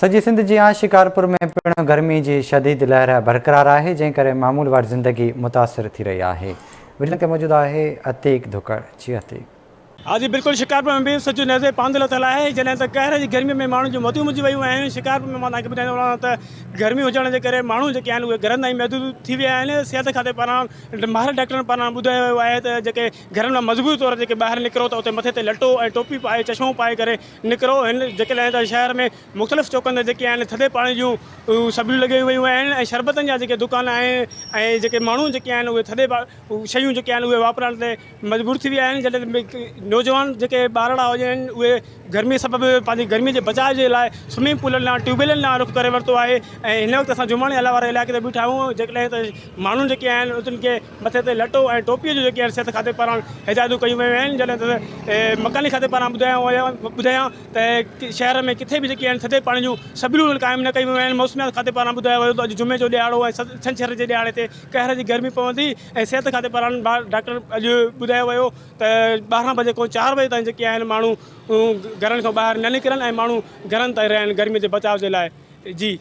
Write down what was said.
سڄي سنڌ جيان شڪارپور ۾ پڻ گرمي جي شديد لهر برقرار آهي، جنهن ڪري معمول واري زندگي متاثر ٿي رهي آهي. وڊيو تي موجود آهي عتيق ڌڪڙ. جي عتيق. ها جي بلڪل شڪارپور ۾ به سج نيزي پاند لٿل آهي جڏهن ته قهر جي گرمي ۾ ماڻهن جون موتيون منجهي ويون آهن شڪارپور ۾ مان توهان کي ٻڌائيندو رهان ته گرمي هجڻ جي ڪري ماڻهو جيڪي آهن اهي گهرن تائين محدود ٿي ويا آهن صحت کاتي پاران ماهر ڊاڪٽرن پاران ٻڌايو ويو آهي ته جيڪي گهرن مان مجبوري طور جيڪي ٻاهر نڪرو ته اتي مٿي تي لٽو ۽ ٽوپي پائي چشمو پائي ڪري نڪرو هن جيڪي لاء ته شهر ۾ مختلف چوڪن تي جيڪي آهن ٿڌي پاڻي جون سبيلون لڳايون ويون آهن ۽ شربتن جا جيڪي دڪان آهن ۽ جيڪي ماڻهو جيڪي آهن اهي ٿڌي شيون جيڪي آهن اهي واپرائڻ تي مجبور ٿي ويا آهن جڏهن نوجوان جيڪي ٻارڙا هجن اهي گرمي سبب پنهنجي گرمي جي بچاء جي لاء سوئمنگ پولن ڏانهن ٽيوب ويلن ڏانهن رخ ڪري ورتو آهي ۽ هن وقت اسان جماڻي هالا واري علائقي تي بيٺا آهيون جيڪڏهن ته ماڻهو جيڪي آهن انهن کي مٿي تي لٽو ۽ ٽوپي جون جيڪي آهن صحت کاتي پاران هدايتون ڪيون ويون آهن جڏهن ته مڪاني کاتي پاران ٻڌايو ويو ٻڌايان ته شهر ۾ ڪٿي به جيڪي آهن ٿڌي پاڻي جون سبيلون قائم نه ڪيون ويون آهن، موسميات کاتي پاران ٻڌايو ويو ته اڄ جمعي جو ڏهاڙو ۽ ڇنڇر جي ڏهاڙي تي قهر جي گرمي پوندي ۽ صحت کاتي پاران ڊاڪٽر اڄ ٻڌايو ويو ته 12 بجي کان چار بجي تائين جيڪي آهن ماڻهو گهرن کان ٻاهر نه نڪرن ۽ ماڻهو گهرن تائين رهن گرمي جي بچاء جي لاء جي.